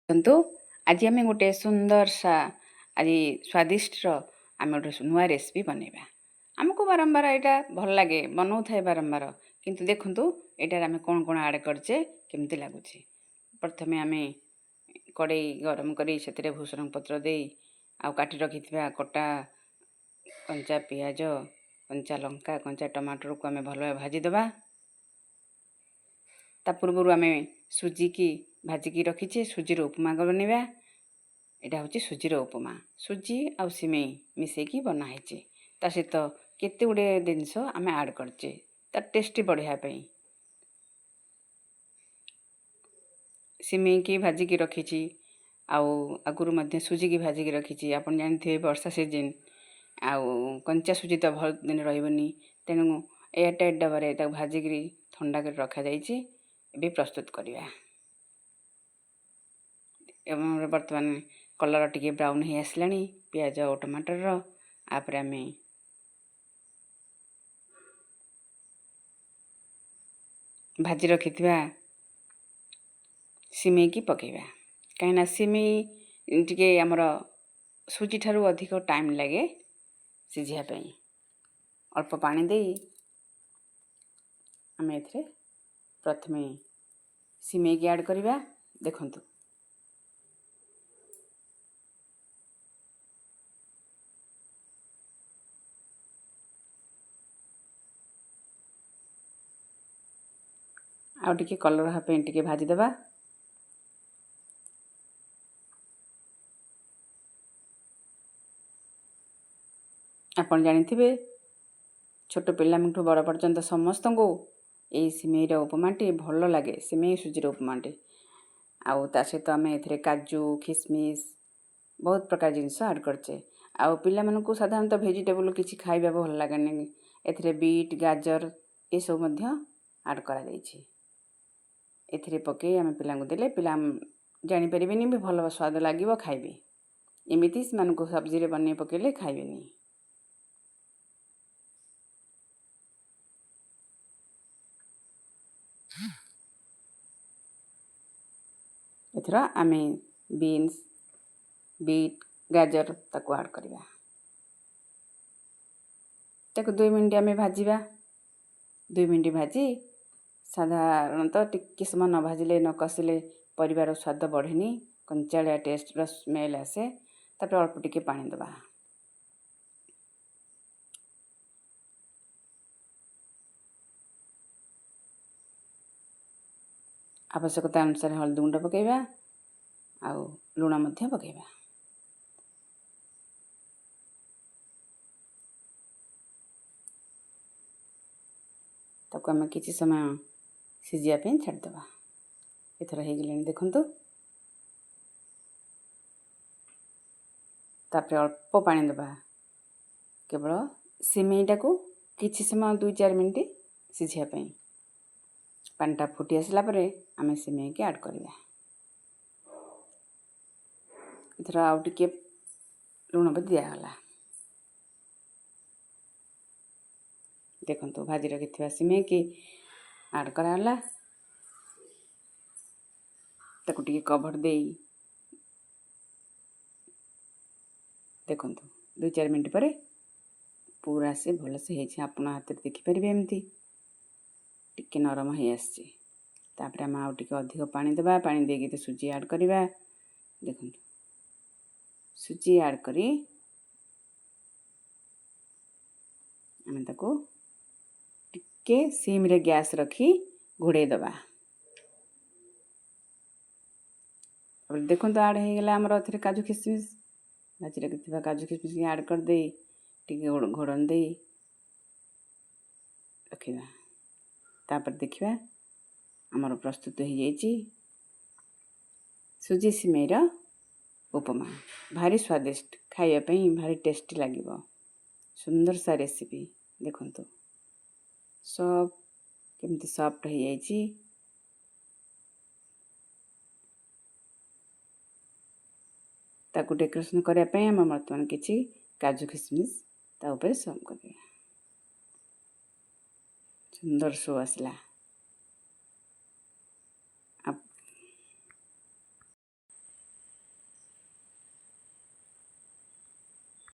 ଦେଖନ୍ତୁ, ଆଜି ଆମେ ଗୋଟେ ସୁନ୍ଦର ଆଜି ସ୍ୱାଦିଷ୍ଟର ଆମେ ଗୋଟେ ନୂଆ ରେସିପି ବନେଇବା। ଆମକୁ ବାରମ୍ବାର ଏଇଟା ଭଲ ଲାଗେ, ବନଉଥାଏ ବାରମ୍ବାର। କିନ୍ତୁ ଦେଖନ୍ତୁ, ଏଇଟାରେ ଆମେ କ'ଣ କ'ଣ ଆଡ଼୍ କରିଛେ, କେମିତି ଲାଗୁଛି। ପ୍ରଥମେ ଆମେ କଡ଼େଇ ଗରମ କରି ସେଥିରେ ଭୃଷଙ୍ଗ ପତ୍ର ଦେଇ ଆଉ କାଟି ରଖିଥିବା କଟା କଞ୍ଚା ପିଆଜ, କଞ୍ଚା ଲଙ୍କା, କଞ୍ଚା ଟମାଟରକୁ ଆମେ ଭଲ ଭାବେ ଭାଜିଦେବା। ତା ପୂର୍ବରୁ ଆମେ ସୁଜିକି ଭାଜିକି ରଖିଛେ, ସୁଜିର ଉପମା ବନେଇବା। ଏଇଟା ହେଉଛି ସୁଜିର ଉପମା। ସୁଜି ଆଉ ସିମେଇ ମିଶେଇକି ବନା ହେଇଛି। ତା ସହିତ କେତେ ଗୁଡ଼ିଏ ଜିନିଷ ଆମେ ଆଡ଼୍ କରିଛେ ତା ଟେଷ୍ଟି ବଢ଼ାଇବା ପାଇଁ। ସିମେଇକି ଭାଜିକି ରଖିଛି ଆଉ ଆଗରୁ ମଧ୍ୟ ସୁଜିକି ଭାଜିକି ରଖିଛି। ଆପଣ ଜାଣିଥିବେ, ବର୍ଷା ସିଜିନ୍ ଆଉ କଞ୍ଚା ସୁଜି ତ ଭଲ ଦିନ ରହିବନି, ତେଣୁ ଏୟାରଟାଇଟ୍ ଡବାରେ ତାକୁ ଭାଜିକିରି ଥଣ୍ଡା କରି ରଖାଯାଇଛି। ଏବେ ପ୍ରସ୍ତୁତ କରିବା। ଏବଂ ବର୍ତ୍ତମାନ କଲର୍ ଟିକେ ବ୍ରାଉନ୍ ହେଇ ଆସିଲାଣି ପିଆଜ ଆଉ ଟମାଟରର। ତାପରେ ଆମେ ଭାଜି ରଖିଥିବା ସିମେଇକି ପକାଇବା, କାହିଁକିନା ସିମେଇ ଟିକେ ଆମର ସୁଜି ଠାରୁ ଅଧିକ ଟାଇମ୍ ଲାଗେ ସିଝିବା ପାଇଁ। ଅଳ୍ପ ପାଣି ଦେଇ ଆମେ ଏଥିରେ ପ୍ରଥମେ ସିମେଇକି ଆଡ଼୍ କରିବା। ଦେଖନ୍ତୁ, ଆଉ ଟିକେ କଲର୍ ହେବା ପାଇଁ ଟିକେ ଭାଜିଦେବା। ଆପଣ ଜାଣିଥିବେ, ଛୋଟ ପିଲାଙ୍କଠୁ ବଡ଼ ପର୍ଯ୍ୟନ୍ତ ସମସ୍ତଙ୍କୁ ଏଇ ସିମେଇର ଉପମାଟି ଭଲ ଲାଗେ, ସିମେଇ ସୁଜିର ଉପମାଟି। ଆଉ ତା ସହିତ ଆମେ ଏଥିରେ କାଜୁ, ଖିସମିସ୍, ବହୁତ ପ୍ରକାର ଜିନିଷ ଆଡ଼୍ କରିଛେ। ଆଉ ପିଲାମାନଙ୍କୁ ସାଧାରଣତଃ ଭେଜିଟେବୁଲ୍ କିଛି ଖାଇବାକୁ ଭଲ ଲାଗେନି, ଏଥିରେ ବିଟ୍, ଗାଜର ଏସବୁ ମଧ୍ୟ ଆଡ଼୍ କରାଯାଇଛି। ଏଥିରେ ପକାଇ ଆମେ ପିଲାଙ୍କୁ ଦେଲେ ପିଲା ଜାଣିପାରିବେନି ବି, ଭଲ ସ୍ୱାଦ ଲାଗିବ, ଖାଇବେ। ଏମିତି ସେମାନଙ୍କୁ ସବଜିରେ ବନେଇ ପକାଇଲେ ଖାଇବେନି। ଏଥର ଆମେ ବିନ୍ସ, ବିଟ୍, ଗାଜର ତାକୁ ଆଡ଼୍ କରିବା। ତାକୁ 2 ମିନିଟ୍ ଆମେ ଭାଜିବା। 2 ମିନିଟ୍ ଭାଜି, ସାଧାରଣତଃ ଟିକେ ସମୟ ନ ଭାଜିଲେ, ନ କଷିଲେ ପରିବାର ସ୍ୱାଦ ବଢ଼େନି, କଞ୍ଚାଳିଆ ଟେଷ୍ଟର ସ୍ମେଲ୍ ଆସେ। ତାପରେ ଅଳ୍ପ ଟିକେ ପାଣି ଦେବା। ଆବଶ୍ୟକତା ଅନୁସାରେ ହଳଦୀ ଗୁଣ୍ଡ ପକାଇବା ଆଉ ଲୁଣ ମଧ୍ୟ ପକାଇବା। ତାକୁ ଆମେ କିଛି ସମୟ ସିଝିବା ପାଇଁ ଛାଡ଼ିଦେବା। ଏଥର ହେଇଗଲାଣି, ଦେଖନ୍ତୁ। ତାପରେ ଅଳ୍ପ ପାଣି ଦେବା, କେବଳ ସିମେଇଟାକୁ କିଛି ସମୟ 2-4 ମିନିଟ୍ ସିଝିବା ପାଇଁ। ପାଣିଟା ଫୁଟି ଆସିଲା ପରେ ଆମେ ସିମେଇକି ଆଡ଼୍ କରିବା। ଏଥର ଆଉ ଟିକେ ଲୁଣ ବି ଦିଆଗଲା। ଦେଖନ୍ତୁ, ଭାଜି ରଖିଥିବା ସିମେଇକି ଆଡ଼୍ କରାଗଲା। ତାକୁ ଟିକେ କଭର୍ ଦେଇ ଦେଖନ୍ତୁ, 2-4 ମିନିଟ୍ ପରେ ପୁରା ସେ ଭଲସେ ହେଇଛି। ଆପଣ ହାତରେ ଦେଖିପାରିବେ, ଏମିତି ଟିକେ ନରମ ହେଇ ଆସିଛି। ତାପରେ ଆମେ ଆଉ ଟିକେ ଅଧିକ ପାଣି ଦେବା। ପାଣି ଦେଇକି ତ ସୁଜି ଆଡ଼୍ କରିବା। ଦେଖନ୍ତୁ, ସୁଜି ଆଡ଼୍ କରି ଆମେ ତାକୁ ଟିକେ ସିମ୍ରେ ଗ୍ୟାସ୍ ରଖି ଘୋଡ଼େଇ ଦେବା। ତାପରେ ଦେଖନ୍ତୁ, ଆଡ଼୍ ହେଇଗଲା ଆମର ଏଥିରେ କାଜୁ ଖିସମିସ୍। ଭାଜି ରଖିଥିବା କାଜୁ ଖିସମିସ୍ ଆଡ଼୍ କରିଦେଇ ଟିକେ ଘୋଡ଼ଣି ଦେଇ ରଖିବା। ତାପରେ ଦେଖିବା, ଆମର ପ୍ରସ୍ତୁତ ହେଇଯାଇଛି ସୁଜି ସିମେଇର ଉପମା। ଭାରି ସ୍ୱାଦିଷ୍ଟ, ଖାଇବା ପାଇଁ ଭାରି ଟେଷ୍ଟି ଲାଗିବ। ସୁନ୍ଦର ସା ରେସିପି। ଦେଖନ୍ତୁ, ସଫ୍ଟ, କେମିତି ସଫ୍ଟ ହେଇଯାଇଛି। ତାକୁ ଡେକୋରେସନ୍ କରିବା ପାଇଁ ଆମେ ବର୍ତ୍ତମାନ କିଛି କାଜୁ ଖିସମିସ୍ ତା ଉପରେ ସର୍ଭ କରିବା। ସୁନ୍ଦର ଶୋ ଆସିଲା।